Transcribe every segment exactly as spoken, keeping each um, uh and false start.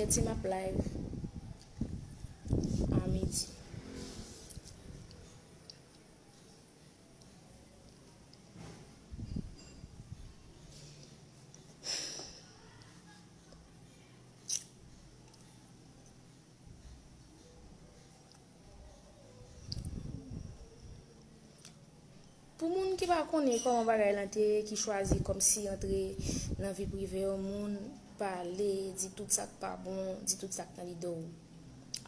Ti m ap live a midi. Pou moun ki pa konnen kòman bagay lan te ye, ki chwazi kòmsi antre nan vi prive yon moun, pale, di tout sa k pa bon, di tout sa k nan lide w.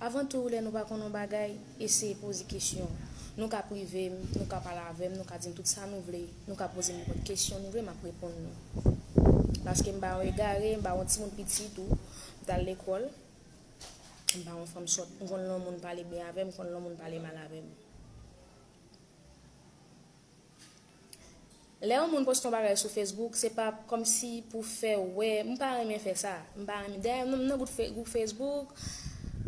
Avan tou, lè nou pa konn yon bagay, eseye poze kesyon. Nou ka prive m, nou ka pale avè m, nou ka di m tout sa nou vle, nou ka poze m nenpòt kesyon nou vle, m ap reponn nou. Paske m pa yon egare, m pa yon timoun piti tou, m t al lekòl, m pa yon fanm sòt. M konn lè yon moun pale byen avè m, m konn lè yon moun pale mal avè m. Lè yon moun poste yon bagay sou Facebook, se pa kòmsi pou fè w wè, m pa renmen fè sa. M pa renmen, dayè, m nan gwoup fe-, gwoup Facebook,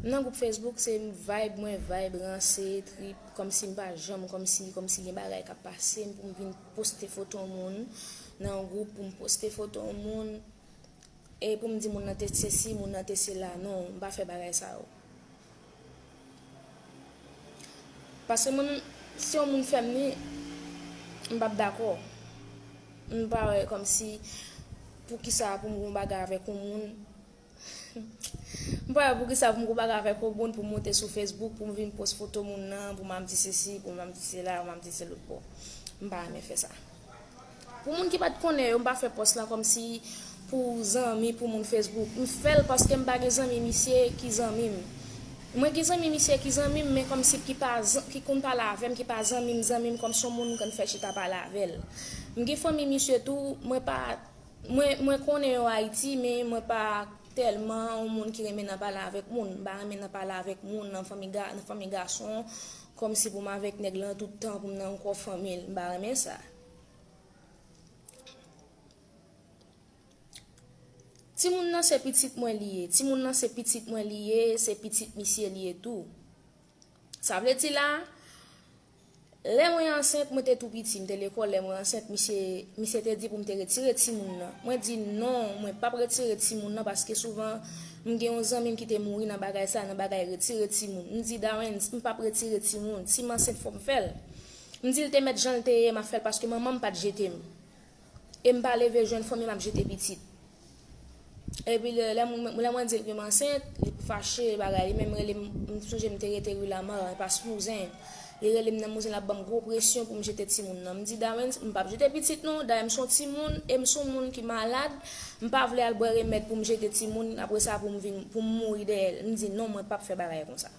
m nan gwoup Facebook, se vibe mwen, vibe ranse, trip, kòmsi m pa janm, kòmsi, kòmsi gen bagay k ap pase m pou m vin poste foto moun nan yon gwoup, pou m poste foto moun, e pou m di moun nan te sesi, moun nan te sela. Non, m pa fè bagay sa yo. Paske mwen menm, si yon moun fè m li, m p ap dakò. M pa wè kòmsi poukisa pou m gon bagay avèk yon moun. M pa wè poukisa pou m gon bagay avèk yon moun, pou m monte sou Facebook, pou m vin post foto moun nan, pou m ap di sesi, pou m ap di sela, pou m ap di se lòt bò. M pa renmen fè sa. Pou moun ki pa t konnen yo, m pa fè pòs la kòmsi pou zanmi, pou moun Facebook. M fè l paske m pa gen zanmi misye ki zanmi m. Mwen gen zanmi misye ki zanmi m, men kòmsi ki pa zan-, ki konn pale avè m, ki pa zanmi m, zanmi m, kòmsi yon moun m konn fè chita pale avè l. M gen fanmi misye tou, mwen pa, mwen, mwen konnen yo Ayiti, men mwen pa tèlman yon moun ki renmen nan pale avèk moun. M pa renmen nan pale avèk moun, nan fanmi ga-, nan fanmi gason, kòmsi pou m avèk nèg lan tout tan, pou m nan yon kò fanmi l. M pa renmen sa. Timoun nan se pitit mwen li ye. Timoun nan se pitit mwen li ye, se pitit misye li ye tou. Sa vle di la, lè mwen ansent, mwen te tou piti, m te lekòl, lè mwen ansent, misye, misye te di pou m te retire timoun nan. Mwen di non, mwen p ap retire timoun nan paske souvan m gen yon zanmi m ki te mouri nan bagay sa, nan bagay retire timoun. M di Darwens, m p ap retire timoun. Si m ansent, fò m fè l. M di l te mèt jan l te ye, m ap fè l paske manman m pa t jete m. E m pa leve jwenn fanmi m ap jete pitit. Epi lè, lè mwen, lè mwen di l ke m ansent, li fache, bagay, li menm rele m, m sonje m te rete ri Lamar, Espas Wouzen. Li rele m nan Wouzen, l ap ban m gwo presyon pou m jete timoun nan. M di, Darwens, m p ap jete pitit non, dayè m se yon timoun, e m se yon moun ki malad, m pa vle al bwè remèd pou m jete timoun, apre sa pou m vin, pou m mouri dèyè l. M di, non, mwen p ap fè bagay konsa.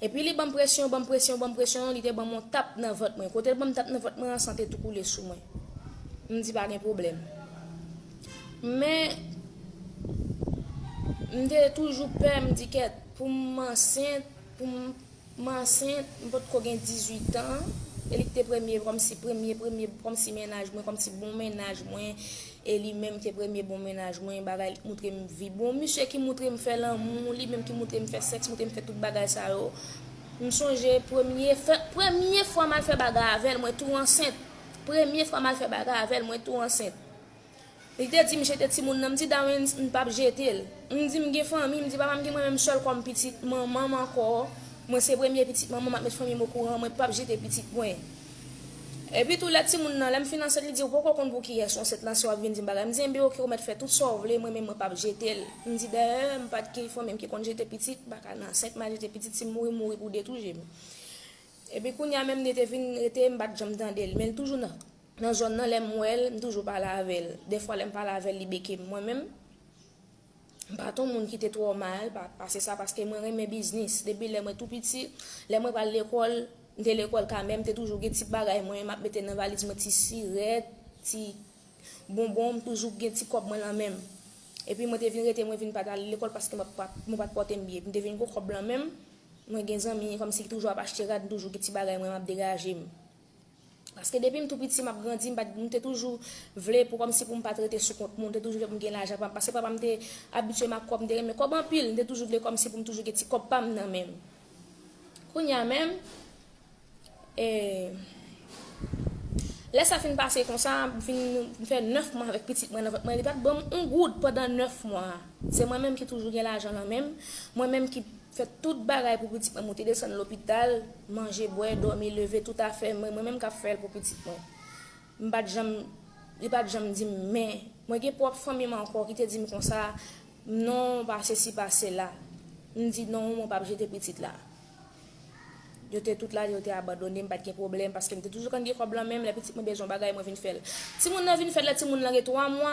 Epi li ban m presyon, ban m presyon, ban m presyon, li te ban m yon tap nan vant mwen. Kote l ban m tap nan vant mwen an, san te tou koule sou mwen. M di pa gen pwoblèm. Men, m te toujou pè, m di kèt, pou m ansent, pou m, m ansent, m potko gen dizuit an. E li te premye, kòmsi premye, premye, kòmsi mennaj mwen, kòmsi bon mennaj mwen. E li menm te premye bon mennaj mwen, bagay li k moutre m vi. Bon, misye ki moutre m fè lanmou, li menm ki moutre m fè sèks, moutre m fè tout bagay sa yo. M sonje premye fè, premye fwa m al fè bagay avè l, mwen tou ansent. Premye fwa m al fè bagay avè l, mwen tou ansent. Li te di m jete timoun nan, m di Darwens, m p ap jete l. M di m gen fanmi, m di papa m gen mwen menm sèl kòm pitit manman m ankò. Mwen se premye pitit manman m, m ap met fanmi m okouran, mwen p ap jete pitit mwen. Epi tou lè timoun nan, lè m fin ansent, li di, ou poko konn pou kiyès ou ansent lan, si w ap vin di m bagay. M di, enben oke, ou mèt fè tout sa w vle, mwen menm mwen p ap jete l. M di, dayè, m pa t gen fanmi m ki konn jete pitit, m pa ka nan ansent, m al jete pitit, si m mouri, m mouri pou de tou je m. Epi kounye a menm, li te vin rete, m pa t janm tande l, men l toujou nan, nan zòn nan, lè m wè l, m toujou pale avè l. Dèfwa, lè m pale avè l, li beke m. Mwen menm, m pa t yon moun ki te twò mal pa, pase sa, paske mwen renmen biznis. Depi lè mwen tou piti, lè mwen pral lekòl, m te lekòl kanmenm, m te toujou gen ti bagay mwen, m ap mete nan valiz mwen, ti sirèt, ti bonbon, m toujou gen ti kòb mwen nan men m. Epi mwen te vin rete, mwen vin pa t al lekòl paske mwen pa, mwen pa t pòte m byen. Epi m te vin gon kòb nan men m, mwen gen zanmi kòmsi ki toujou ap achte rad, m toujou gen ti bagay mwen, m ap degaje m. Paske depi m tou piti, m ap grandi, m pa t, m te toujou vle pou kòmsi pou m pa t rete sou kont moun, m te toujou vle pou m gen lajan pa m, paske papa m te abitye m ak kòb, m te renmen kòb anpil, m te toujou vle kòmsi pou m toujou gen ti kòb pa m nan men m. Kounye a menm, e, Lè sa fin pase konsa, m fin, m fè nèf mwa avèk pitit mwen nan vant mwen. Li pa t ban m yon goud pandan nèf mwa a. Se mwen menm ki toujou gen lajan nan men m. Mwen menm ki fè tout bagay pou pitit mwen, moute desann lopital, manje, bwè, dòmi, leve, tout afè mwen, mwen menm k ap fè l pou pitit mwen. M pa t janm, li pa t janm di m, men mwen gen pwòp fanmi m ankò ki te di m konsa, non, pa sesi, pa sela. M di non, mwen p ap jete pitit la. Yo te tout la, yo te abandone m, pa t gen pwoblèm, paske m te toujou konn gen kòb lan men m, lè pitit mwen bezwen yon bagay, mwen vin fè l. Timoun nan vin fèt lè timoun nan gen twa mwa,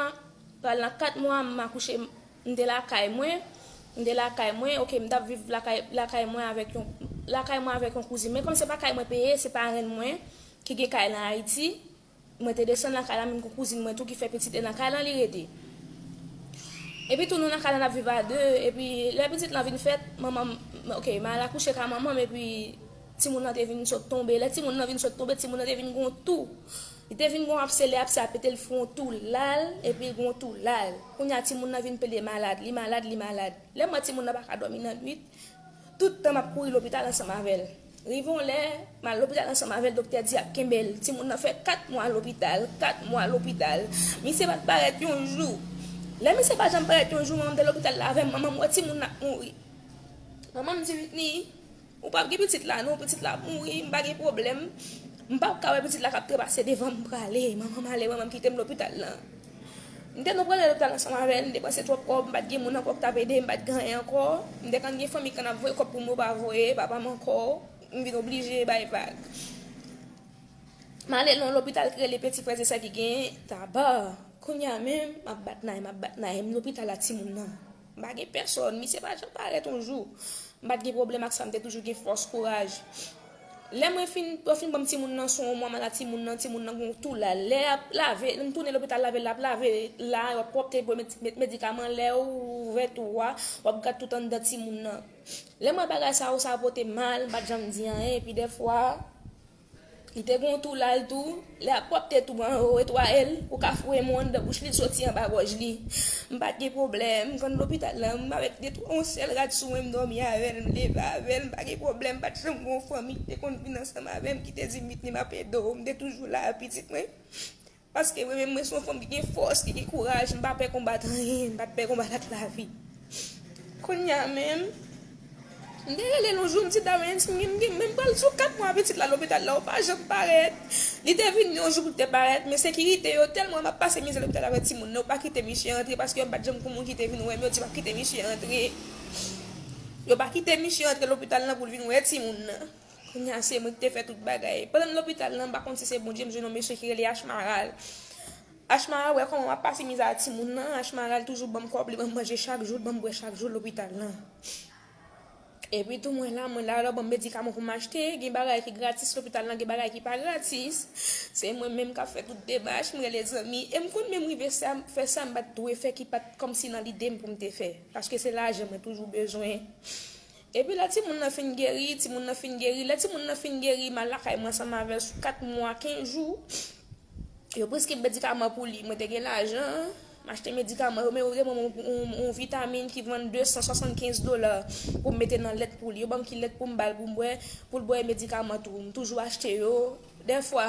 pral nan kat mwa, m akouche, m te lakay mwen, m te lakay mwen, oke, m t ap viv lakay, lakay mwen avèk yon, lakay mwen avèk yon kouzin mwen, kòm se pa kay mwen peye, se parenn mwen ki gen kay lan Ayiti, mwen te desann lakay la, menm gon kouzin mwen tou ki fè pitit, e nan kay lan li rete. Epi tou nou nan kay la n ap viv a de, epi lè pitit lan vin fèt, manman m, oke, m al akouche ka manman m, epi timoun nan te vin sot tonbe. Lè timoun nan vin sot tonbe, timoun nan te vin gon tou. Li te vin gon apse, lè apse a pete, l fè yon tou la l, epi l gon tou la l. Kounye a timoun nan vin plede malad, li malad, li malad. Lè m wè timoun nan pa ka dòmi nan nwit, tout tan m ap kouri lopital ansanm avè l. Rive yon lè, m al lopital ansanm avè l, doktè di ap kenbe l. Timoun nan fè kat mwa lopital, kat mwa lopital. Misye pa t parèt yon jou. Lè misye pa janm parèt yon jou, manman m te lopital la avè m, manman m wè timoun nan ap mouri. Manman m di, Whitney, ou p ap gen pitit la non, pitit la ap mouri, m pa gen pwoblèm. M p ap ka wè pitit la k ap trepase devan m prale. Manman m ale, manman m kite m lopital lan. M te nou prale lopital ansanm avè l, m depanse twòp kòb, m pa t gen moun ankò k t ap ede m, m pa t gen anyen ankò. M te konn gen fanmi k konn ap voye kòb pou m, yo pa voye, papa m ankò, m vin oblije bay vag. M ale nan lopital ki rele Petit Frères et Sœurs ki gen Taba. Kounye a menm, m ap bat nay, m ap bat nay, m lopital la timoun nan. M pa gen pèsòn, misye pa janm parèt yon jou. M pa t gen pwoblèm ak sa, m te toujou gen fòs, kouraj. Lè mwen fin, yo fin ban m timoun nan, sou yon mwa, m al a timoun nan, timoun nan gon tou la. Lè y ap lave, m tounen lopital lave, l ap lave la, y ap pwòpte, met, met medikaman, lè ou ouvè tou a, w ap gad tout anndan timoun nan. Lè m wè bagay sa yo, sa pote mal, m pa t janm di anyen, epi dèfwa, li te gon tou la l tou, lè y ap pwòpte tou an, yo netwaye l, ou ka foure men w anndan bouch li, l soti anba gòj li. M pa t gen pwoblèm, m konn lopital la, m avèk de twa, yon sèl rad sou mwen, m dòmi avè l, m leve avè l, m pa gen pwoblèm, m pa t janm gon fanmi ki te konn vin ansanm avè m, ki te di m, Whitney, m ap ede w, m te toujou la ak pitit mwen. Paske mwen menm, mwen se yon fanm ki gen fòs, ki gen kouraj, m pa pè konbat anyen, m pa t pè konbat ak lavi. Kounye a menm, m te rele l yon jou, m di, Darens, m gen, m gen, men m pral sou kat mwa pitit la lopital la, ou pa janm parèt. Li te vin yon jou pou l te parèt, men sekirite yo tèlman m ap pase mizè lopital avèk timoun nan, yo pa kite misye antre, paske yo pa t janm gon moun ki te vin wè m, yo di yo pa kite misye antre. Yo pa kite misye antre lopital lan pou l vin wè timoun nan. Kounye a se mwen ki te fè tout bagay. Pandan m lopital lan, m pa konn si se Bondye, m jwenn yon mesye ki rele Achmaral. Achmaral wè kòman m ap pase mizè a timoun nan. Achmaral toujou ban m kòb, li ban m manje chak jou, li ban m bwè chak jou lopital lan. Epi tou mwen la, mwen la, lè yo ban m medikaman pou m achte, gen bagay ki gratis lopital lan, gen bagay ki pa gratis. Se mwen menm k ap fè tout demach, m rele zanmi. E m konn menm rive sa, fè sa m pa t dwe fè ki pa t kòmsi nan lide m pou m te fè. Paske se lajan mwen toujou bezwen. Epi lè timoun nan fin geri, timoun nan fin geri, lè timoun nan fin geri, m al lakay mwen ansanm avè l sou kat mwa, kenz jou. Yo preskri medikaman pou li, mwen te gen lajan, m achte medikaman yo, men yo te ban mwen yon, yon, yon vitamin ki vann de san swasannkenz dola pou m mete nan lèt pou li. Yo ban m ki lèt pou m ba l pou m bwè, pou l bwè medikaman tou. M toujou achte yo. Dèfwa,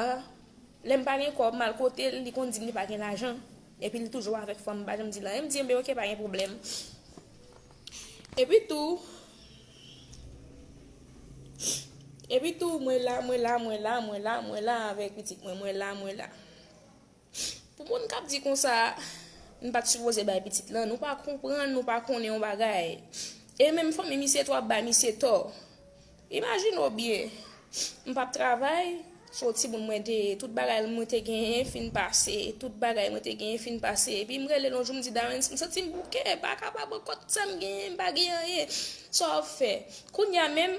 lè m pa gen kòb, m al kote l, li konn di m li pa gen lajan. Epi li toujou avèk fanm, m pa janm di l anyen. M di, enben, oke, pa gen pwoblèm. Epi tou, epi tou, mwen la, mwen la, mwen la, mwen la, mwen la avèk pitit mwen, mwen la, mwen la. Pou moun k ap di konsa, n pa t sipoze bay pitit lan, nou pa konprann, nou pa konnen yon bagay. E menm fanmi misye tou ap bay misye tò. Imajine w byen, m p ap travay, se yon timoun mwen te ye, tout bagay mwen te genyen fin pase, tout bagay mwen te genyen fin pase. Epi m rele l yon jou, m di, Darens, m santi m bouke, m pa kapab ankò, tout sa m genyen, m pa gen anyen. Sa w ap fè? Kounye a menm,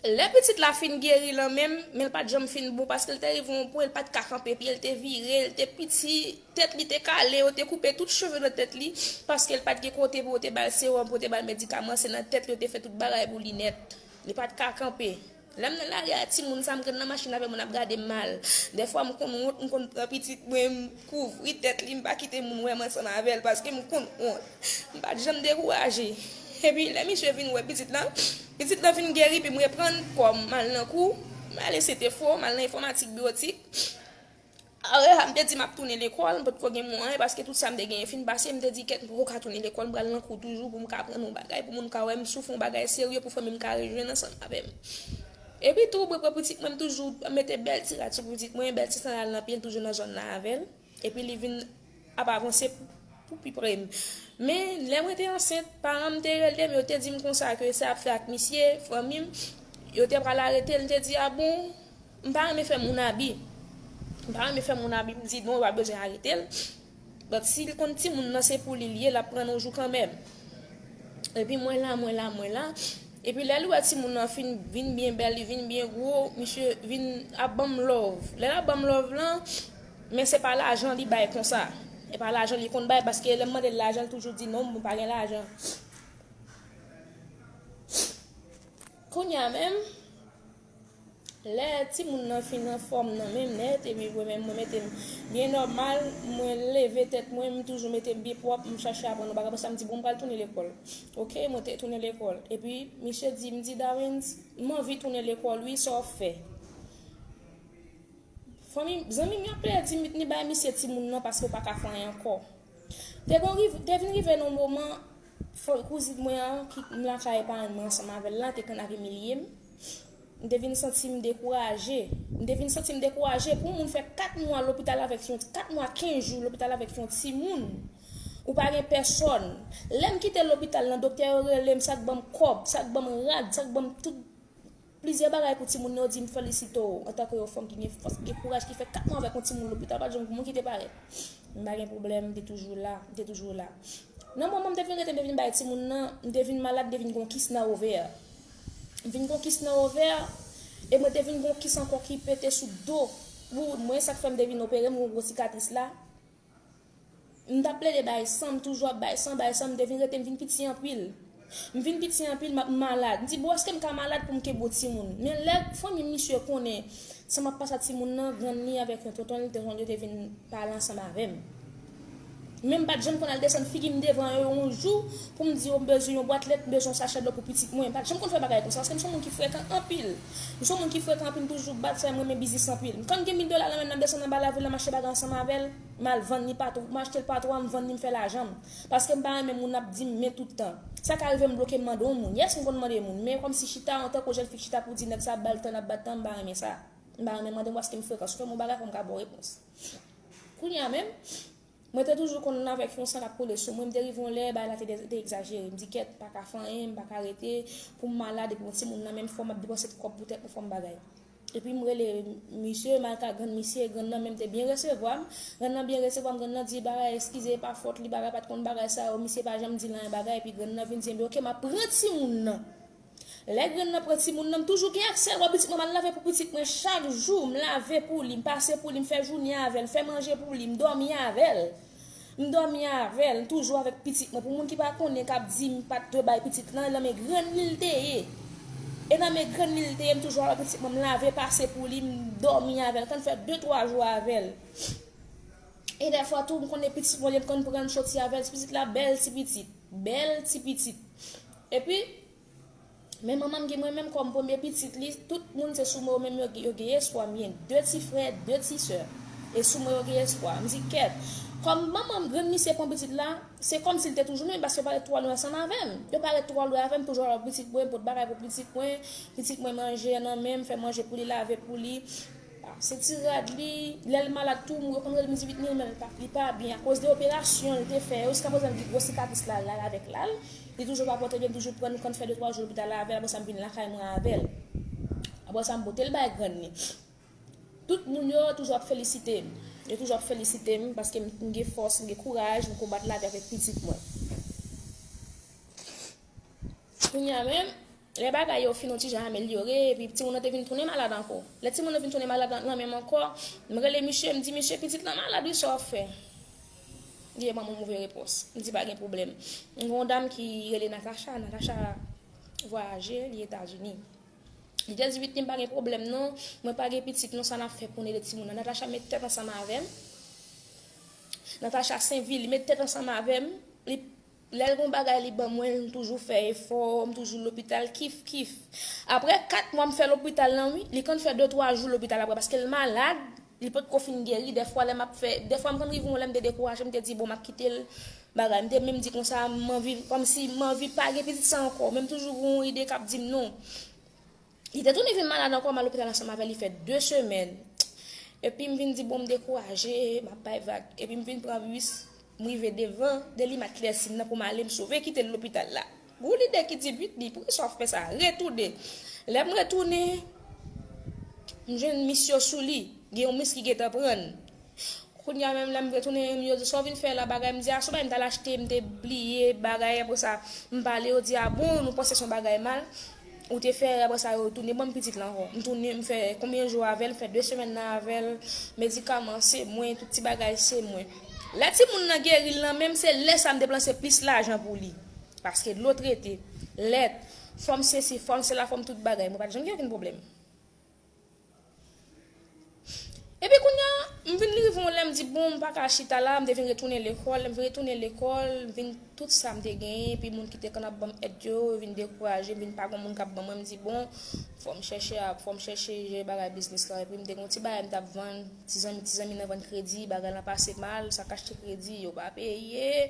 lè pitit la fin geri lan menm, men l pa t janm fin bon, paske l te rive yon pwen, l pa t ka kanpe pye, l te vire, l te piti, tèt li te kale, yo te koupe tout cheve nan tèt li, paske l pa t gen kote pou yo te ba l sewòm, pou yo te ba l medikaman, se nan tèt li yo te fè tout bagay pou li nèt. Li pa t ka kanpe. Lè m nan lari a, timoun sa, m konn nan machin avè moun ap gade m mal. Dèfwa, m konn wont, m konn pran pitit mwen, m kouvri tèt li, m pa kite moun wè m ansanm avè l, paske m konn wont. M pa t janm dekouraje. Epi, lè misye vin wè pitit lan, pitit lan vin geri, epi m reprann kò m, m al nan kou, m al Sentefo, m al nan enfòmatik, biwotik. Apre sa, m te di m ap tounen lekòl, m potko gen mwayen, paske tout sa m te genyen fin pase, m te di, "Kèt, m poko ka tounen lekòl, m pral nan kou toujou pou m ka aprann yon bagay, pou moun ka wè m soufri yon bagay serye, pou fanmi m ka rejwenn ansanm avè m." Epi tou, mwen pran pitit mwen, m toujou mete bèl ti rad sou pitit mwen, bèl ti sandal nan pye l, toujou nan zòn nan avè l. Epi li vin ap avanse pou, pou pi pre m. Men, lè mwen te ansent, paran m te rele m, yo te di m konsa ke sa ap fè ak misye, fanmi m, yo te pral arete l, m te di, "A bon?" M pa renmen fè moun abi. M pa renmen fè moun abi, m di, "Non, yo pa bezwen arete l." But si l konn timoun nan se pou li l ye, l ap pran yon jou kanmenm. Epi mwen la, mwen la, mwen la. Epi lè l wè timoun nan fin vin byen bèl, li vin byen gwo, misye vin ap ban m love. Lè l ap ban m love lan, men se pa lajan li bay konsa. E pa lajan li konn bay, paske lè m mande l lajan, l toujou di, "Non, mwen pa gen lajan." Kounye a menm, lè timoun nan fin anfòm nan men m nèt, epi mwen menm, mwen mete m byen nòmal, mwen leve tèt mwen, m toujou mete m byen pwòp, m chache aprann yon bagay, apre sa m di, "Bon, m pral tounen lekòl." Oke, mwen te tounen lekòl. Epi, misye di, m di, "Darwin, m anvi tounen lekòl, wi, sa w ap fè?" Fanmi, zanmi m yo ap plede di, "Mitni, bay misye timoun nan, paske w pa ka fè anyen ankò." Te gon riv-, te vin rive nan moman, fò, kouzin mwen an, ki m lakay paran mwen ansanm avè l la, te konn ap imilye m. M te vin santi m dekouraje. M te vin santi m dekouraje pou moun fè kat mwa lopital avèk yon, kat mwa kenz jou lopital avèk yon timoun. Ou pa gen pèsòn. Lè m kite lopital lan, doktè yo rele m, sa k ban m kòb, sa k ban m rad, sa k ban m tout plizyè bagay pou timoun yo di m felisite w antanke yon fanm ki gen fòs, ki gen kouraj, ki fè kat mwa avèk yon timoun lopital, pa t janm gen moun ki te parèt. M pa gen pwoblèm, m te toujou la, m te toujou la. Nan moman m te vin rete, m te vin bay timoun nan, m te vin malad, m te vin gon kis nan ovè. M vin gon kis nan ovè, e mwen te vin gon kis ankò ki pete sou do woud mwen, sa k fè m te vin opere, m gon gwo sikatris la. M t ap plede bay san, m toujou ap bay san, bay san, m te vin rete, m vin piti anpil. M vin piti anpil, m ap malad. M di, "Bon, èske m ka malad pou m kenbe yon timoun?" Men lè fanmi misye konnen sa m ap pase ak timoun nan, grann li avèk yon tonton li te, yo te vin pale ansanm avè m. Men m pa t janm konn al desann figi m devan yo yon jou pou m di yo m bezwen yon bwat lèt, m bezwen yon sachè dlo pou pitit mwen. M pa t janm konn fè bagay konsa, paske m se yon moun ki frekan anpil. M se yon moun ki frekan anpil, m toujou bat sa, m renmen biznis anpil. M konn gen mil dola nan men m, m ap desann anba lavil la, m achte bagay ansanm avè l. M al vann li pa twa, m achte l pa twa, m vann li, m fè lajan m. Paske m pa renmen moun ap di m men tout tan. Sa ka rive m bloke m mande yon moun. Yes, m konn mande moun, men kòmsi chita, antanke yon jèn fi k chita pou di nèg sa ap ba l tan, ap bat tan, m pa renmen sa. M pa renmen mande moun paske m frekan. Si w fè m yon bagay, fò m ka ba w repons. Kounye a menm, mwen te toujou konn avèk yon san k ap koule sou mwen. M te rive yon lè, bagay la te, te egzajere. M di, "Kèt, m pa ka fè anyen, m pa ka rete pou m malad, epi yon timoun nan menm, fò m ap depanse kòb pou tèt mwen, fò m bagay." Epi m rele misye, m al ka grann misye, grann nan menm te byen resevwa m. Grann nan byen resevwa m, grann nan di, "Bagay, eskize, e pa fòt li, bagay, pa t konn bagay sa yo, misye pa janm di l anyen bagay." Epi grann nan vin di, "Enben, oke, m ap pran timoun nan." Lè grann nan pran timoun nan, m toujou gen aksè, wè pitit mwen, m al lave pou pitit mwen chak jou, m lave pou li, m pase pou li, m fè jounen avè l, m fè manje pou li, m dòmi avè l. M dòmi avè l, m toujou avèk pitit mwen. Pou moun ki pa konnen, k ap di m pa t dwe bay pitit lan, nan men grann li l te ye. E nan men grann li l te ye, m toujou avèk pitit mwen, m lave, pase pou li, m dòmi avè l, konn fè de, twa jou avè l. E dèfwa tou, m konnen pitit mwen, li m konn pran l soti avè l, ti pitit la, bèl ti pitit, bèl ti pitit. Epi, men manman m gen mwen menm kòm premye pitit li, tout moun se sou mwen yo menm yo, yo gen espwa. M gen de ti frè, de ti sè. E sou mwen yo gen espwa. M di, "Kèt." Kòm manman m, grann misye pran pitit la, se kòmsi l te toujou menm, paske yo pa ret twò lwen ansanm avè m. Yo pa ret twò lwen avè m, toujou ap pitit mwen, pot bagay pou pitit mwen, pitit mwen manje nan men m, fè manje pou li, lave pou li. Se ti rad li, lè l malad tou, m konn rele m di, "Mitni, men li pa, li pa byen akoz de operasyon l te fè yo, jiskaprezan l gen gwo sikatris la, l al avèk la, li toujou pa pòte byen, m toujou pran, m konn fè de, twa jou lopital avè l, apre sa m vin lakay mwen avè l." Apre sa m pote l bay grann li. Tout moun yo toujou ap felisite m. Yo toujou ap felisite m paske m, m gen fòs, m gen kouraj, m konbat lavi avèk pitit mwen. Kounye a menm, lè bagay yo fin yon ti jan amelyore, epi timoun nan te vin tounen malad ankò. Lè timoun nan vin tounen malad nan, nan men m ankò, m rele misye, m di, "Misye, pitit lan malad wi, sa w ap fè?" Li ban m yon move repons. M di, "Pa gen pwoblèm." M gen yon dam ki rele Natacha, Natacha vwayaje, li Etazini. Li te di, "Mitni, m pa gen pwoblèm non, mwen pa gen pitit non, sa n ap fè pou n ede timoun nan?" Natacha met tèt ansanm avè m. Natacha Senvil, li met tèt ansanm avè m. Li Lè l gon bagay li ban mwen, m toujou fè efò, m toujou lopital, kif, kif. Apre kat mwa m fè lopital lan, wi, li konn fè de, twa jou lopital apre, paske l malad, Li potko fin geri, dèfwa lè m ap fè, dèfwa m konn rive yon lè m te dekouraje, m te di, "Bon, m ap kite l, bagay." M te menm di konsa, m anvi, kòmsi m anvi pa gen pitit sa ankò, men m toujou gen yon ide k ap di m non. Li te tounen vin malad ankò, m al lopital ansanm avè li fè de semèn. Epi m vin di, "Bon, m dekouraje, m ap bay vag." Epi m vin pran bis, m rive devan, Delimat Klèsin nan pou m ale, m sove kite l lopital la. Gon lide ki di, "Pitli, poukisa w ap fè sa? Retounen." Lè m retounen, m jwenn mis yo sou li. Gen yon mis ki gentan pran l. Kounye a menm lè m retounen, yo di, "Sa w vin fè la, bagay?" M di, "A, se yon bagay m t al achte, m te bliye, bagay." Apre sa, m pale, yo di, "A bon, nou panse se yon bagay mal ou te fè." Apre sa, yo tounen ban m pitit la ankò. M tounen, m fè konbyen jou avè l, m fè de semèn nan avè l, medikaman se mwen, tout ti bagay se mwen. Lè timoun nan geri l lan menm, se lè sa m depanse plis lajan pou li. Paske dlo trete, lèt, fòm sesi, fòm sela, fòm tout bagay. Mwen pa t janm gen okenn pwoblèm. Epi kounye a, m vin rive yon lè, m di, "Bon, m pa ka chita la," m te vin retounen lekòl, lè m vin retounen lekòl, m vin tout sa m te genyen, epi moun ki te konn ap ban m èd yo, yo vin dekouraje, m vin pa gen moun k ap ban mwen, m di, "Bon, fò m chèche, fò m chèche jere bagay biznis la," epi m te gen yon ti bagay m t ap vann, ti zanmi, ti zanmi nan vann kredi, bagay lan pase mal, sa k achte kredi, yo pa peye,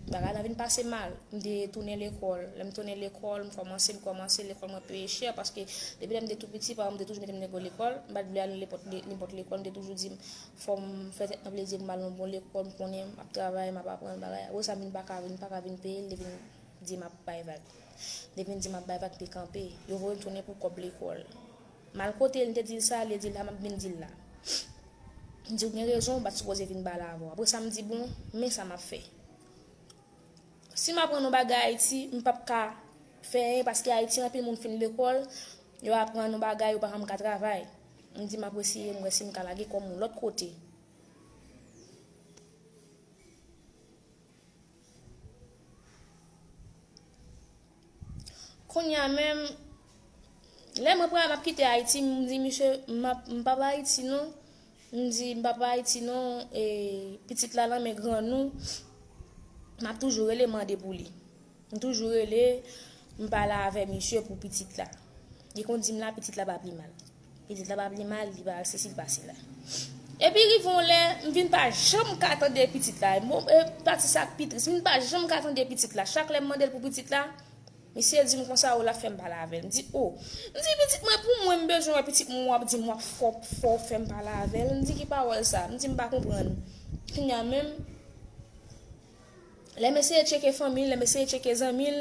bagay lan vin pase mal. M te tounen lekòl. Lè m tounen lekòl, m kòmanse, m kòmanse, lekòl mwen peye chè, paske depi lè m te tou piti, paran m te toujou mete m nan lekòl, m pa t vle al nenpòt, nenpòt lekòl, m te toujou di m, "Fò m fè tèt mwen plezi pou m al nan bon lekòl, m konnen m ap travay, m ap aprann bagay." Apre sa, m vin pa ka, vin pa ka vin peye l, li vin di m ap bay vag. Li vin di m ap bay vag, m te kanpe. Yo voye m tounen pou kòb lekòl. M al kote l, m te di l sa, li di l la, m ap vin di l la. M di, "Ou gen rezon, ou pa t sipoze vin ba la avè w." Apre sa, m di, "Bon, men sa m ap fè." Si m aprann yon bagay Ayiti, m p ap ka fè anyen paske Ayiti anpil moun fin lekòl, yo aprann yon bagay, yo pa janm ka travay. M di m ap eseye, m wè si m ka lage kò m yon lòt kote. Kounye a menm, lè mwen prale, m ap kite Ayiti, m di misye, m ap, m p ap Ayiti non. M di, "M p ap Ayiti non, e, pitit la nan men grann ou." M ap toujou rele, mande pou li. M toujou rele, m pale avè misye pou pitit la. Li konn di m la, pitit la pa pi mal. Pitit la pa pi mal, li pa sesi, li pa sela. Epi rive yon lè, m vin pa janm ka tande pitit la. Bon, e, pati sa k pi tris, m vin pa janm ka tande pitit la. Chak lè m mande l pou pitit la, misye di m konsa, "O, l ap fè m pale avè l." M di, "O." M di, "Pitit mwen, pou mwen, m bezwen wè pitit mwen, w ap di m w ap fè, fè, fè m pale avè l." M di, "Ki pawòl sa?" M di, "M pa konprann." Kounye a menm, lè m eseye tcheke fanmi l, lè m eseye tcheke zanmi l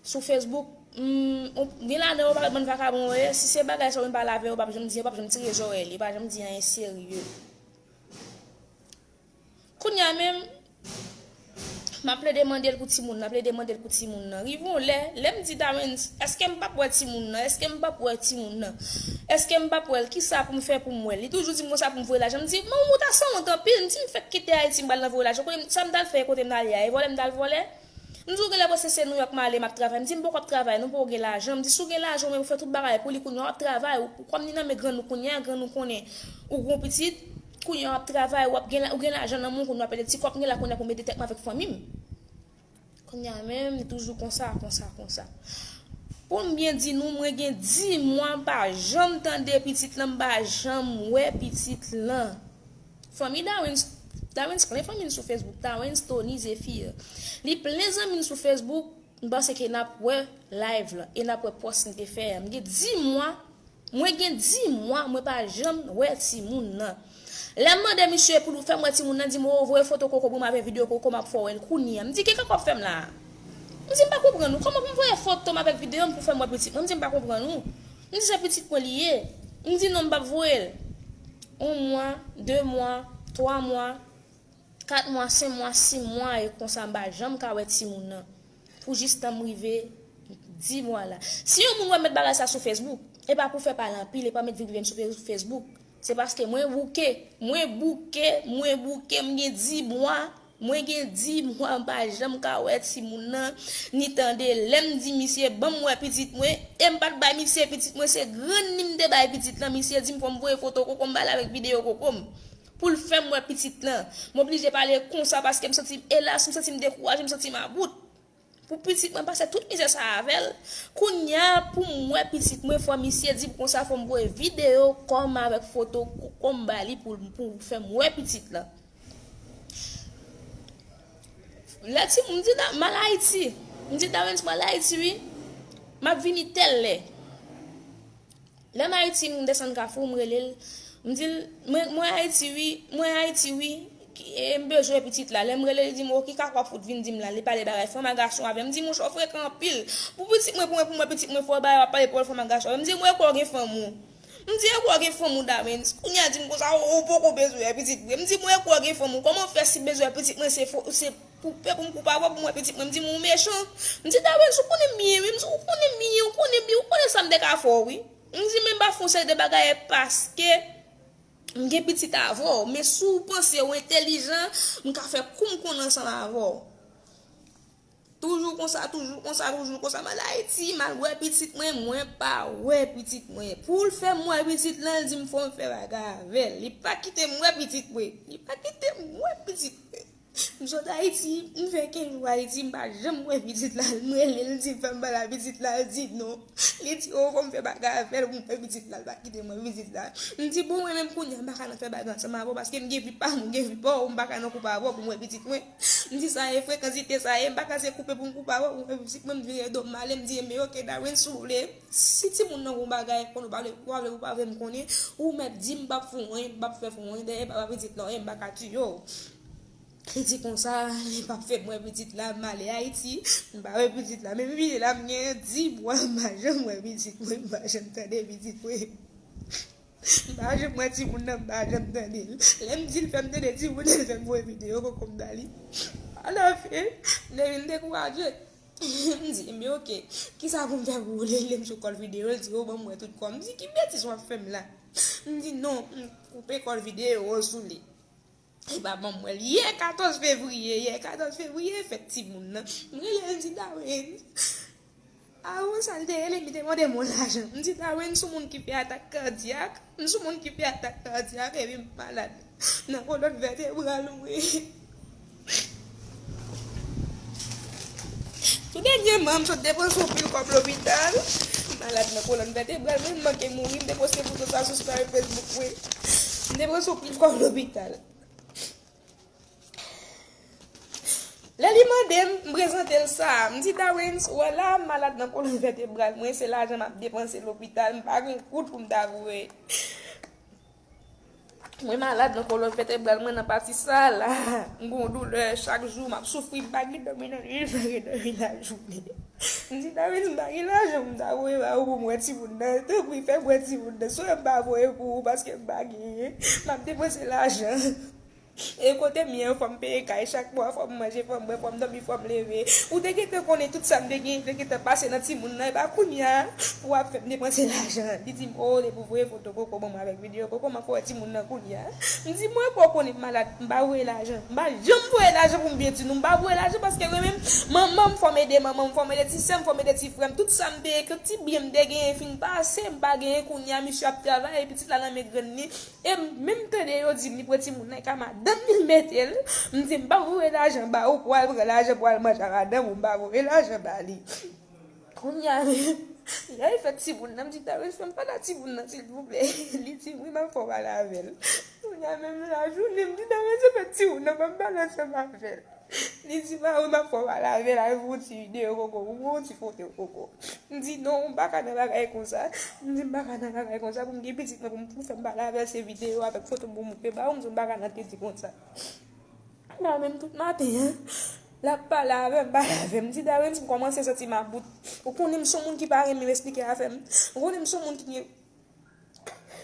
sou Facebook, m, gen ladan yo pa bann vakabon yo ye, si se bagay sa yo vin pale avè yo, yo p ap janm di, yo p ap janm tire zòrèy li, yo pa janm di anyen serye. Kounye a menm, m ap plede mande l pou timoun nan, plede mande l pou timoun nan. Rive yon lè, lè m di Darwens, èske m p ap wè timoun nan? Èske m p ap wè timoun nan? Èske m p ap wè l? Kisa pou m fè pou m wè l? Li toujou di m konsa pou m voye lajan. M di, "Manman, ou ta sanwont anpil." M di, "M fèk kite Ayiti, m pral nan voye lajan. Kote m, sa m t al fè, kote m t al ye a? E vòlè m t al vòlè?" M di, "Ou genlè panse se Nouyòk m ale, m ap travay." M di, "M poko ap travay non, m poko gen lajan." M di, "Si w gen lajan, men ou fè tout bagay pou li kounye a, w ap travay. Ou, ou kòm ni nan men grann ou kounye a, grann ou konnen ou gon pitit, kounye a w ap travay, w ap gen, ou gen lajan nan men w, kounye a petèt ti kòb m gen la kounye a pou m ede tèt mwen avèk fanmi m." Kounye a menm, li toujou konsa, konsa, konsa. Pou m byen di nou, mwen gen dis mwa m pa janm tande pitit lan, m pa janm wè pitit lan. Fanmi Darwens, Darwens plen fanmi l sou Facebook, Darwens, Tony, Zéphir. Li plen zanmi l sou Facebook, m panse ke n ap wè live lan, e n ap wè pòs m te fè a. M gen dis mwa, mwen gen dis mwa, mwen pa janm wè timoun nan. Lè m mande misye pou l fè m wè timoun nan, di m, "O, voye foto koko pou m avèk videyo koko m ap fè w wè l kounye a." M di, "Ki kòkò w ap fè m la a?" M di, "M pa konprann ou. Kòman pou m voye foto m avèk videyo m pou fè m wè pitit mwen?" M di, "M pa konprann ou." M di, "Se pitit mwen li ye." M di, "Non, m p ap voye l." Yon mwa, de mwa, twa mwa, kat mwa, senk mwa, sis mwa, e konsa m pa janm ka wè timoun nan. Pou jistan m rive dis mwa la. Si yon moun wè m met bagay sa sou Facebook, e pa pou fè pale anpil, e pa met vin sou Facebook. Se paske mwen bouke, mwen bouke, mwen bouke, m gen dis mwa, mwen gen dis mwa m pa janm ka wè timoun nan, ni tande. Lè m di misye, "Ban m wè pitit mwen," e m pa t bay misye pitit mwen, se grann li m te bay pitit lan, misye di m fò m voye foto koko m ba l avèk videyo koko m. Pou l fè m wè pitit lan. M oblije pale konsa paske m santi m elas, m santi m dekouraje, m santi m about. Pou pitit mwen pase tout mizè sa avè l. Kounye a, pou m wè pitit mwen, fò misye di m konsa, fò m voye videyo kò m avèk foto kò m ba li pou, pou fè m wè pitit lan. Lè ti, m di, "Da-, m al Ayiti." M di, "Darens, m al Ayiti, wi. M ap vini tèl lè." Lè m Ayiti, m desann Kafou, m rele l. M di l, "Mwen, mwen Ayiti, wi. Mwen Ayiti, wi. Ki, e, m bezwen pitit la." Lè m rele l, li di m, "O, ki kaka w ap fout vin di m la?" Li pale bagay fanm a gason avè m. M di, "Monchè, w frekan anpil. Pou pitit mwen, pou mwen, pou mwen, pitit mwen, fò w bagay, w ap pale pawòl fanm a gason avè m." M di, "Mwen kwè w gen fanm ou." M di, "E kwè w gen fanm ou, Darens?" Kounye a di m konsa, "O, o poko bezwen wè pitit mwen." M di, "Mwen kwè w gen fanm ou. Kòman w fè si m bezwen wè pitit mwen, se fo, se koupe pou m koupe avè w pou m wè pitit mwen?" M di, "Mwen mechan." M di, "Darens, ou konnen m ye, wi." M di, "Ou konnen m ye, ou konnen m ye, ou konnen sa m te ka fè w, wi." M di, "Men m pa fè yon seri de bagay paske m gen pitit avè w. Men si w panse w entèlijan, m ka fè kou m konnen ansanm avè w." Toujou konsa, toujou konsa, toujou konsa. M al Ayiti, m al wè pitit mwen, mwen pa wè pitit mwen. Pou l fè m wè pitit lan, l di m fò m fè bagay avè l. Li pa kite m wè pitit mwen. Li pa kite m wè pitit mwen. M sot Ayiti, m fè kenz jou Ayiti, m pa janm wè pitit la. M rele l, m di, "Fè m pale a pitit la," l di, "Non." Li di, "O, fò m fè bagay avè l pou m wè pitit la, l pa kite m wè pitit la." M di, "Bon, mwen menm kounye a, m pa ka nan fè bagay ansanm avè w, paske m gen vi pa m, ou gen vi pa w, m pa ka nan koup avè w pou m wè pitit mwen." M di, "Sa e frekansite, sa e, m pa ka se koupe pou m koupe avè w pou m wè pitit mwen." M vire do m ale, m di, "Enben, oke, Darens, si w vle, si timoun nan gon bagay, konn ou pa vle, ou pa vle, ou pa vle m konnen, ou mèt di m, m p ap fè w anyen, m p ap fè fè w anyen, dèyè papa pitit la, anyen, m pa ka tiye w." Li di konsa, li p ap fè m wè pitit la, m ale Ayiti, m pa wè pitit la. Menm vini la, m gen dis mwa, m pa janm wè pitit mwen, m pa janm tande pitit mwen. M pa janm wè timoun nan, m pa janm tande l. Lè m di l fè m tande timoun nan, l fè m voye videyo koko m ba li. Alafen, m te vin dekouraje. M di, "Enben, oke, kisa pou m fè pou ou?" Li rele m sou kòl videyo, l di, "O, ban m wè tout kò w." M di, "Ki betiz w ap fè m la?" M di, "Non, m koupe kòl videyo sou li." Li pa ban m wè l. Yè katòz fevriye, yè katòz fevriye, fèt timoun nan. M rele l, m di, "Darens." Avan sa, li te rele m, li te mande m yon lajan. M di, "Darens, m se yon moun ki fè atak kadyak. M se yon moun ki fè atak kadyak, epi m malad nan kolòn vètebral mwen." Tou dènyèman, m sot depanse anpil kòb lopital. M malad nan kolòn vètebral mwen, m manke mouri, m te poste foto sa sou story Facebook mwen. M depanse anpil kòb lopital. Lè li mande m, m prezante l sa. M di, "Darens, ou wè la, m malad nan kolòn vètebral mwen, se lajan m ap depanse lopital, m pa gen goud pou m ta voye. Mwen malad nan kolòn vètebral mwen, nan pati sa la. M gon doulè chak jou, m ap soufri, m pa gen dòmi nan nuit, m pa gen dòmi lajounen." M di, "Darens, m pa gen lajan pou m ta voye ba ou pou m wè timoun nan. Tanpri, fè m wè timoun nan. Swa m pa voye pou ou paske m pa genyen. M ap depanse lajan." E kote m ye, fò m peye kay chak mwa, fò m manje, fò m bwè, fò m dòmi, fò m leve. Ou te gentan konnen tout sa m te genyen, te gentan pase nan timoun nan, e pa kounye a pou w ap fè m depanse lajan. Li di m, "O, depi w voye foto koko ban mwen avèk videyo koko, m ap fè w wè timoun nan kounye a." M di, "Mwen kwè w konnen m malad, m pa voye lajan. M pa janm voye lajan pou m byen di nou, m pa voye lajan paske mwen menm, manman m fò m ede manman m, fò m ede ti sè m, fò m ede ti frè m. Tout sa m te, tout ti byen m te genyen fin pase, m pa genyen kounye a, misye ap travay, pitit la nan men grann li." E m menm tande yo di m li pran timoun nan, e ka madanm li l mete l. M di, "M pa voye lajan ba ou pou al pran lajan pou al manje a madanm ou, m pa voye lajan ba li." Kounye a menm, lè l fè timoun nan, m di, "Darens, fè m pale a timoun nan, silvouplè." Li di m, "Wi, m ap fè w pale avè l." Kounye a menm lajounen, m di, "Darens, fè timoun nan, fè m pale ansanm avè l." Li di, "Ba wi, m ap fè w pale avè l, al fè yon ti videyo koko, ou yon ti foto koko." M di, "Non, m pa ka nan bagay konsa." M di, "M pa ka nan bagay konsa, pou m gen pitit mwen, pou m, pou fè m pale avè l, se videyo avèk foto m pou m montre ba ou." M di, "M pa ka nan kredi konsa." Nan menm tout maten an, l ap pale avè m, pale avè m. M di, "Darens, m kòmanse santi m about. Ou konnen m se yon moun ki pa renmen esplike afè m. Ou konnen m se yon moun ki gen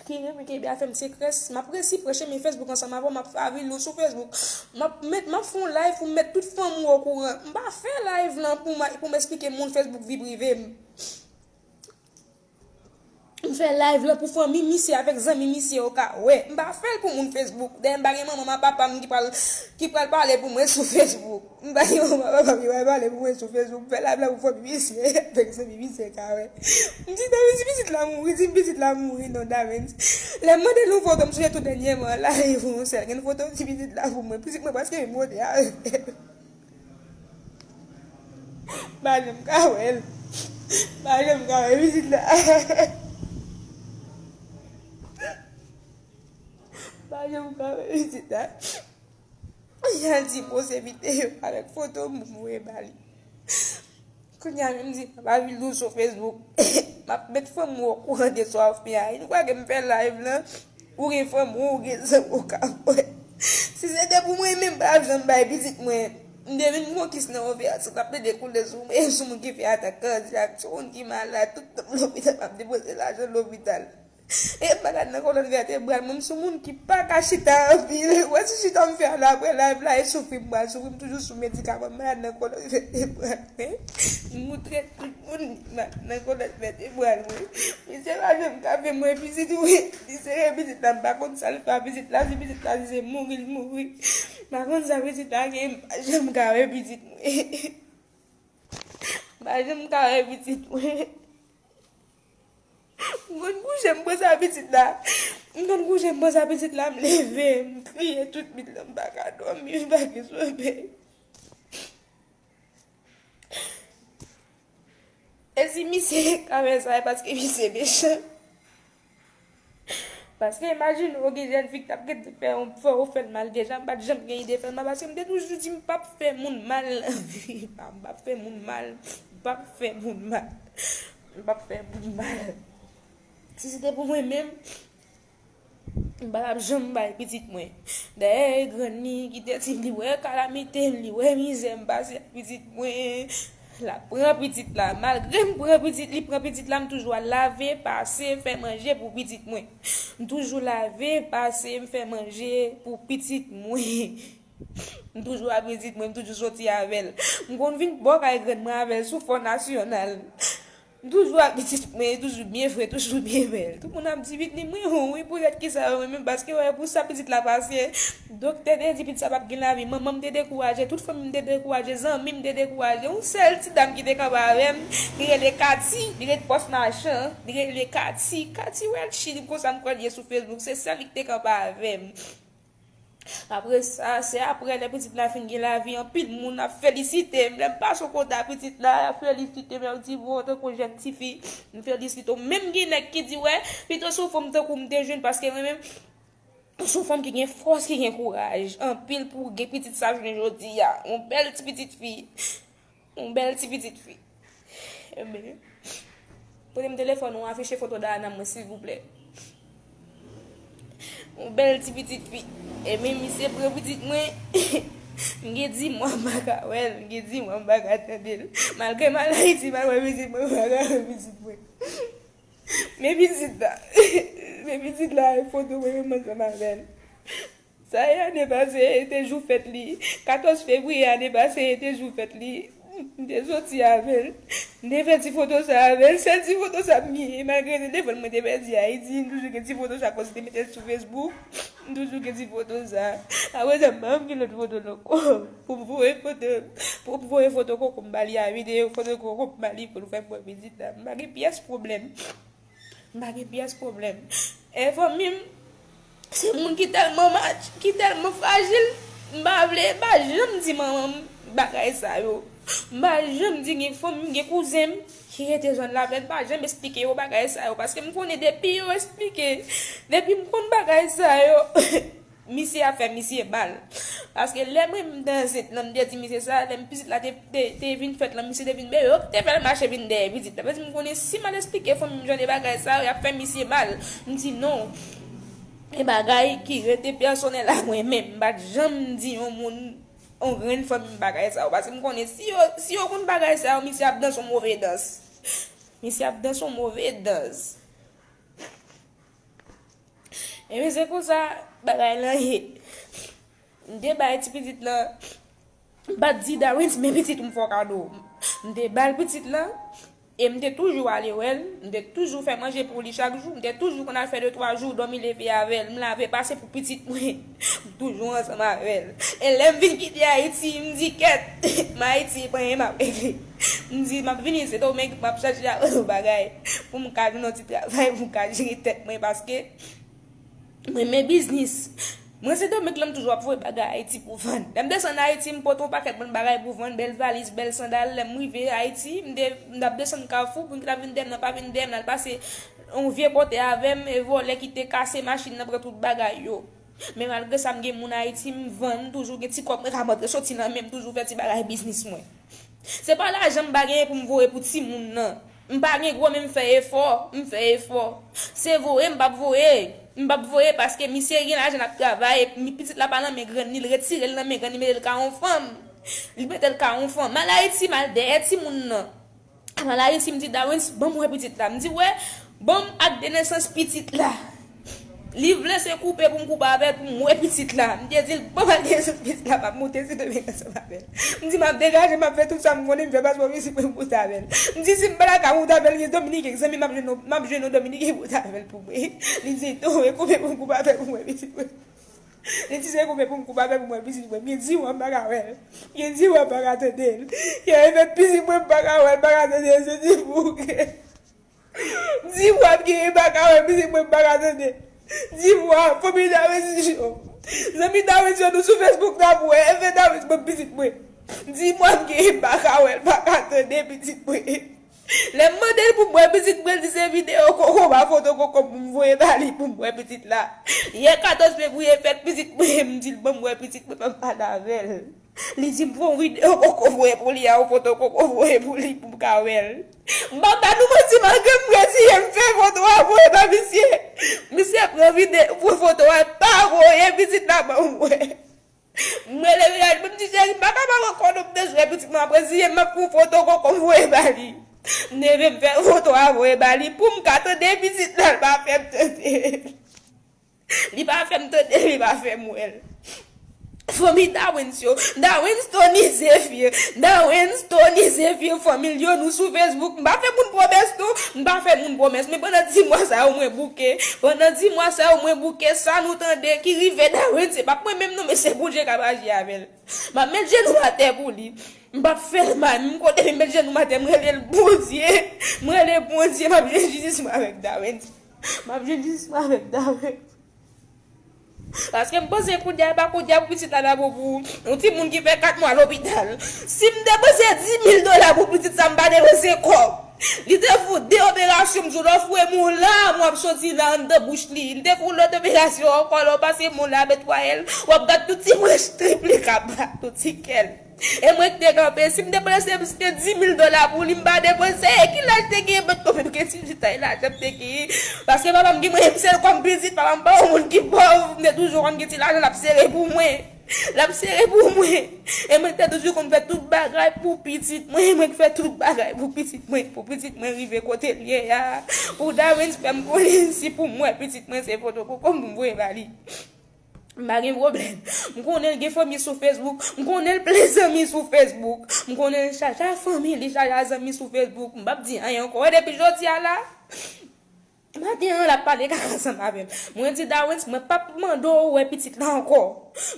ki renmen kenbe afè m sekrè. M ap resi preche men Facebook ansanm avè w, m ap fè avil ou sou Facebook. M ap met, m ap fè yon live pou m met tout fanmi w okouran." M pa fè live lan pou m, pou m esplike moun Facebook vi prive m. M fè live lan pou fanmi misye avèk zanmi misye yo ka wè. M pa fè l pou moun Facebook. Dayè m pa gen manman m ak papa m ki pral, ki pral pale pou mwen sou Facebook. M pa gen manman papa m yo pale pou mwen sou Facebook. M fè live la pou fanmi misye, avèk zanmi misye ka wè. M di, "Darens, si pitit la mouri, di m pitit la mouri non, Darens." Lè m mande l yon foto, m sonje tou dènyèman, live yon sèl, gen foto ti pitit la pou mwen. Pitit mwen prèske vin monte avè l. M pa janm ka wè l. M pa janm ka wè pitit la. M pa janm ka wè pitit la. Y al di m se videyo avèk foto m pou m voye ba li. Kounye a menm di m ap avili w sou Facebook. M ap met fanmi w okouran de sa w ap fè a. Yon fwa ke m fè live lan, ou gen fanmi w, ou gen zanmi w ka wè. Si se te pou mwen menm, m pa t ap janm bay pitit mwen. M te vin konkis nan yon vèyans, m ap plede koule sou mwen, sou moun ki fè atak kandyak, sou moun ki malad, tout tan m lopital, m ap depanse lajan lopital. E m malad nan kolòn vètebral mwen, m se yon moun ki pa ka chita anpil. Ou wè ti chita m fè a la apre live la, e soufri m pral soufri, m toujou sou medikaman, m malad nan kolòn vètebral mwen. M moutre tout moun m malad nan kolòn vètebral mwen. Misye pa janm ka fè m wè pitit mwen. Li sere pitit la, m pa konn sa l fè a pitit la, si pitit la si se mouri l mouri. M pa konn sa pitit la gen, m pa janm ka wè pitit mwen. M pa janm ka wè pitit mwen. M konn kouche, m panse a pitit la. M konn kouche, m panse a pitit la, m leve, m kriye tout nwit lan, m pa ka dòmi, m pa gen somèy. E si misye ka fè sa, e paske misye mechan. Paske imajine w gen jèn fi k t ap gentan fè yon, fè w fè l mal deja, m pa t janm gen ide fè l mal, paske m te toujou di m p ap fè moun mal nan vi pa m, m p ap fè moun mal, m p ap fè moun mal, m p ap fè moun mal. Si se te pou mwen menm, m pa t ap janm bay pitit mwen. Dayè, e grann li ki te di m, li wè kalamite m, li wè mizè m pase ak pitit mwen. L ap pran pitit la. Malgre m pran pitit, li pran pitit la, m toujou al lave, pase, fè manje pou pitit mwen. M toujou lave, pase, m fè manje pou pitit mwen. M toujou ak pitit mwen, m toujou soti avè l. M konn vin bò kay grann mwen avè l sou fò nasyonal. M toujou ak pitit mwen, toujou byen fre, toujou byen bèl. Tout moun ap di pitit mwen, wi, poutèt kisa yo renmen m, paske wè pou sa pitit la pase. Doktè te di pitit sa p ap gen lavi. Manman m te dekouraje, tout fanmi m te dekouraje, zanmi m te dekouraje. Yon sèl ti dam ki te kanpe avè m, li rele Kati, li ret Pòs Machan, li rele Kati. Kati Welchi, konsa m kwè l ye sou Facebook, se sèl li ki te kanpe avè m. Apre sa, se apre lè pitit la fin gen lavi, anpil moun ap felisite m. Lè m pase yon kote a pitit la, y ap felisite m, y ap di, "Bon, tankou jèn tifi, m felisite w." Menm gen nèg ki di, "Wè, pito se yon fanm tankou m te jwenn, paske mwen menm, se yon fanm ki gen fòs, ki gen kouraj." Anpil pou gen pitit sa jounen jodi a. Yon bèl ti pitit fi. Yon bèl ti pitit fi. Ebyen, pote m telefòn ou, afiche foto Dayana mwen, silvouplè. Yon bèl ti pitit fi. Ebyen, misye pran pitit mwen. M gen di mwa m pa ka wè l, m gen di mwa m pa ka tande l. Malgre m al Ayiti, m al wè pitit mwen, m pa ka wè pitit mwen. Men pitit la. Men pitit la, e foto mwen menm ansanm avè l. Sa e ane pase, e te jou fèt li. Katòz fevriye ane pase, e te jou fèt li. M te soti avè l. M te fè ti foto sa avè l. Sèl ti foto sa m genyen, malgre telefòn mwen te pèdi Ayiti. M toujou gen ti foto sa, akoz m te mete l sou Facebook. M toujou gen ti foto sa. Apre sa, m pa janm gen lòt foto l ankò. Pou m voye foto, pou m voye foto koko m ba li a, videyo foto koko m ba li pou l fè m wè pitit la. M pa gen pyès pwoblèm. M pa gen pyès pwoblèm. E fanmi m, se moun ki tèlman mach, ki tèlman frajil, m pa vle, m pa janm di manman m bagay sa yo. M pa janm di gen fanmi m, gen kouzen m ki rete zòn Laplèn, m pa janm esplike yo bagay sa yo, paske m konnen depi yo esplike, depi m konn bagay sa yo, misye ap fè misye mal. Paske lè mwen m te ansent lan, m te di misye sa, lè m pitit la te, te, te vin fèt lan, misye te vin bebe, yo ki te fè l mache vin dèyè pitit la. Paske m konnen si m al esplike fanmi m jan de bagay sa yo, y ap fè misye mal. M di non. E bagay ki rete pèsonèl ak mwen menm. M pa t janm di yon moun, yon grenn fanmi m bagay sa yo. Paske m konnen si yo, si yo konn bagay sa yo, misye ap danse yon move dans. Misye ap danse yon move dans. Ebyen, se konsa bagay lan ye. M te bay ti pitit lan, m pa t di Darwin, men pitit ou m fè w kado. M te ba l pitit lan, e m te toujou ale wè l, m te toujou fè manje pou li chak jou, m te toujou konn al fè de twa jou, dòmi leve avè l, m lave pase pou pitit mwen. M toujou ansanm avè l. E lè m vin kite Ayiti, m di kèt, m Ayiti, pa anyen m ap regle. M di, m ap vini, se tou men m ap chache avè l yon bagay. Pou m ka jwenn yon ti travay, pou m ka jere tèt mwen, paske m renmen biznis. Mwen Sendomeng lan, m toujou ap voye bagay Ayiti pou vann. Lè m desann Ayiti, m pote yon pakèt bann bagay pou vann, bèl valiz, bèl sandal. Lè m rive Ayiti, m te, m t ap desann Kafou, moun ki t ap vin dèyè m nan pa vin dèyè m, l al pase yon vye kote avè m, e vòlè ki te kase machin nan pran tout bagay yo. Men malgre sa, m gen moun Ayiti, m vann, m toujou gen ti kòb mwen ka rantre soti nan men m, toujou fè ti bagay biznis mwen. Se pa lajan m pa genyen pou m voye pou timoun nan. M pa gen gwo, men m fè efò, m fè efò. Se voye m p ap voye. M p ap voye paske misye gen lajan l ap travay, epi pitit la pa nan men grann li, l retire l nan men grann li, mete l ka yon fanm. Li mete l ka yon fanm. M al Ayiti, m al dèyè timoun nan. M al Ayiti, m di Dawens, ban m wè pitit la. M di, wè, ban m ak de nesans pitit la. Li vle se koupe pou m koupe avè l pou m wè pitit la. M te di l, ban m ak de nesans pitit la, m ap moute Sendomeng ansanm avè l. M di, m ap degaje, m ap fè tout sa m konnen m fè paspò pitit mwen moute avè l. M di, si m pa ta ka moute avè l, gen Dominiken, zanmi m ap jwenn, m ap jwenn yon Dominiken moute avè l pou mwen. Li di, non, e koupe pou m koupe avè l pou m wè pitit mwen. Li di, se koupe pou m koupe avè l pou m wè pitit mwen. Gen di w m pa ka wè l. Gen di w m pa ka tande l. Gen efè pitit mwen m pa ka wè l, m pa ka tande l, se di bouke. Di mwa m genyen m pa ka wè pitit mwen, m pa ka tande. Di mwa, fanmi Dawens yo. Zanmi Dawens yo, nou sou Facebook n ap wè, enben Dawens ban m pitit mwen. Di mwa m genyen m pa ka wè, m pa ka tande pitit mwen. Lè m mande l pou m wè pitit mwen, l di se videyo koko, pa foto koko pou m voye ba li pou m wè pitit la. Yè katòz fevriye fèt pitit mwen, m di l ban m wè pitit mwen, ban m pale avè l. Li di m fè yon videyo koko voye pou li a, yon foto koko voye pou li pou m ka wè l. M p ap ba nou manti, malgre m resiye, m fè foto a voye ba misye. Misye pran videyo, pran foto a, pa voye pitit la ban m wè. M rele village, m di cheri, m pa ka ba w ankò non, m bezwen wè pitit mwen, m ap resiye, m ap pran foto koko m voye ba li. M leve m fè foto a voye ba li pou m ka tande pitit la, l pa fè m tande. Li pa fè m tande, li pa fè m wè l. Fanmi Dawens yo, Dawens Tony Zephyr, Dawens Tony Zephyr, fanmi l yo, nou sou Facebook. M pa fè moun pwomès non, m pa fè moun pwomès, men pandan di mwa sa yo mwen bouke, pandan di mwa sa yo mwen bouke, sa nou tande ki rive Dawens, se pa mwen menm non, men se Bondye k ap aji avè l. M ap met jenou m atè pou li. M p ap fè l mal, menm kote m met jenou m atè, m rele l Bondye, m rele Bondye, m ap jwenn jistis mwen avèk Dawens. M ap jwenn jistis mwen avèk Dawens. Paske m panse kounye a, e pa kounye a pou pitit la dabò pou yon timoun ki fè kat mwa lopital. Si m depanse dis mil dola pou pitit sa, m pa depanse kòb. Li te fè de operasyon, m sot ofre m yon lam w ap soti nan anndan bouch li. Li te fè yon lòt operasyon ankò, lè w pase men w la, netwaye l, w ap gad tout ti branch trip li k ap bat, tout ti kè l. E mwen ki te kanpe, si m depanse plis ke dis mil dola pou li, m pa depanse. E ki laj te genyen, mwen t konprann ke ti pitay lajan m te genyen. Paske papa m gen mwen, m se l kòm pitit, papa m pa yon moun ki pòv, m te toujou konn gen ti lajan l ap sere pou mwen. L ap sere pou mwen. E mwen te toujou konn fè tout bagay pou pitit mwen, mwen k fè tout bagay pou pitit mwen, pou pitit mwen rive kote l ye a. Pou Dawens fè m konnen si pou m wè pitit mwen se foto koko m pou m voye ba li. M pa gen pwoblèm. M konnen l gen fanmi sou Facebook. M konnen l plen zanmi sou Facebook. M konnen l chaje a fanmi, li chaje a zanmi sou Facebook. M p ap di anyen ankò. E depi jodi a la, maten an, l ap pale kaka ansanm avè m. Mwen di Dawens, mwen p ap mande w wè pitit la ankò.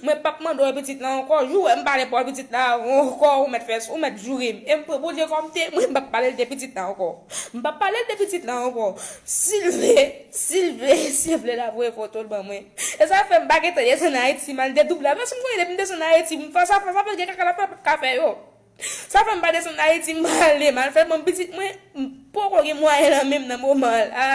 Mwen p ap mande w wè pitit la ankò. Jou w wè m pale pa w pitit la ankò, ou mèt fè, ou mèt joure m. E m pran Bondye kòm temwen, m p ap pale l de pitit la ankò. M p ap pale l de pitit la ankò. Si l vle, si l vle, si l vle, l ap voye foto l ban mwen. E sa fè m pa gentan desann Ayiti, m al dedouble. Paske m konnen depi m desann Ayiti, m fas a fas avè l, gen kaka l ap fè, l p ap ka fè yo. Sa fè m pa desann Ayiti, m ale, m al fè l ban pitit mwen, m poko gen mwayen nan men m nan moman an la.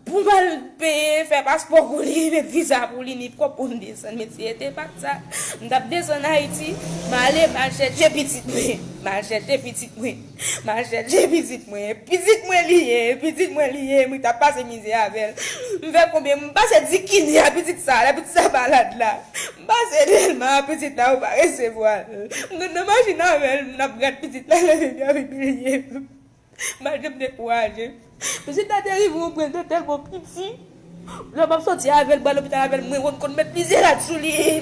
Pou m al peye, fè paspò pou li, met viza pou li, ni kòb pou m desann, men si se te pa t sa, m t ap desann Ayiti, m ale, m al chèche pitit mwen, m al chèche pitit mwen. M al chèche pitit mwen. Pitit mwen li ye, pitit mwen li ye, mwen t ap pase mizè avè l. M fè konbyen, m pase di kini a pitit sa, la pitit sa malad la. M pase Dèlma a pitit la, ou pa resevwa l. M nan machin avè l, m ap gad pitit la, leve m ap imilye m. M pa janm dekouraje. Pitit la te rive yon pwen, l te tèlman piti. Lè m ap soti avè l, m al lopital avè l, mwen konn, konn met plizyè rad sou li.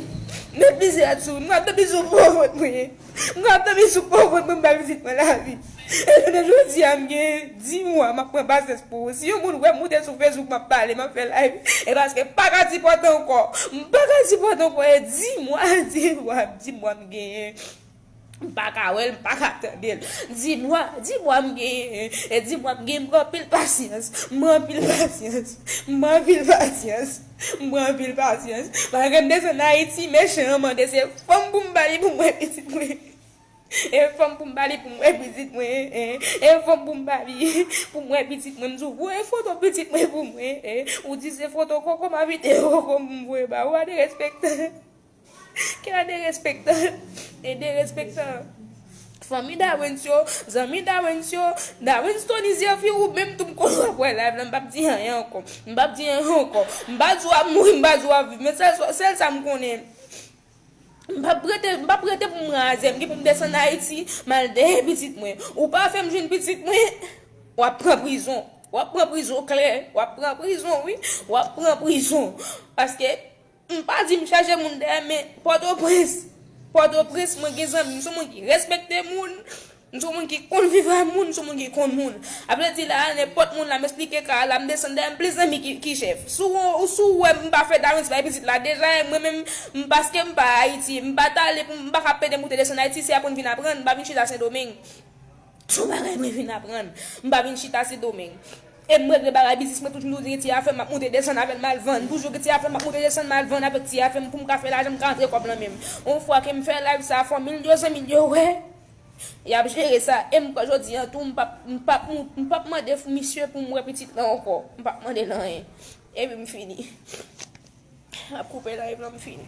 Met plizyè rad sou li. M ap dòmi sou po vant mwen. M ap dòmi sou po vant mwen, m bay pitit mwen lavi. E jounen jodi a, m gen dis mwa, m ap pran pasyans pou ou. Si yon moun wè m moute sou Facebook, m ap pale, m ap fè live. E paske m pa ka sipòte ankò. M pa ka sipòte ankò. E dis mwa, dis mwa, dis mwa m genyen. M pa ka wè l, m pa ka tande l. Di mwa, di mwa m genyen, e di mwa m genyen, m pran anpil pasyans, m pran anpil pasyans, m pran anpil pasyans, m pran anpil pasyans. Malgre m desann Ayiti, mechan an mande se fanm pou m ba li pou m wè pitit mwen. E fanm pou m ba li pou m wè pitit mwen, e, e fanm pou m ba li pou m wè pitit mwen. M di w voye foto pitit mwen pou mwen, e, ou di se foto koko m ap vide koko m voye ba ou, a derespektan. Kè a derespektan. E derespektan. Fanmi Dawens yo, zanmi Dawens yo, Dawens Tony Zephyr ou menm tou m konn w ap wè live la, m p ap di anyen ankò. M p ap di anyen ankò. M pa di w ap mouri, m pa di w ap viv, men sèl, sèl sa m konnen. M p ap rete, m p ap rete pou m raze, m gen pou m desann Ayiti, m al dèyè pitit mwen. Ou pa fè m jwenn pitit mwen, w ap pran prizon. W ap pran prizon klè, w ap pran prizon, wi. W ap pran prizon. Paske M pa di m chaje moun dèyè, men Pòtoprens, Pòtoprens, mwen gen zanmi, m se yon moun ki respekte moun, m se yon moun ki konn viv ak moun, m se yon moun ki konn moun. A vle di la, nenpòt moun la, m esplike ka la, m desann dèyè m plis zanmi ki, ki chèf. Si w, si w wè m pa fè Dawens bay pitit la, deja, mwen menm, m paske m pa Ayiti, m pa t ale pou m pa ka pede moute desann Ayiti, se aprann vin aprann, m pa vin chita Sendomeng. Se yon bagay mwen vin aprann. M pa vin chita Sendomeng. E m regle bagay biznis mwen, toujou gen ti afè m ap moute desann avè l m al vann. Toujou gen ti afè m ap moute desann m al vann avèk ti afè m pou m ka fè lajan, m ka antre kòb nan men m. Yon fwa ke m fè live sa, fanmi l yo, zanmi l yo wè. Y ap jere sa. E m kwè jodi an tou, m p ap, m p ap, m p ap mande misye pou m wè pitit lan ankò. M p ap mande l anyen. Epi m fini. M ap koupe live lan, m fini.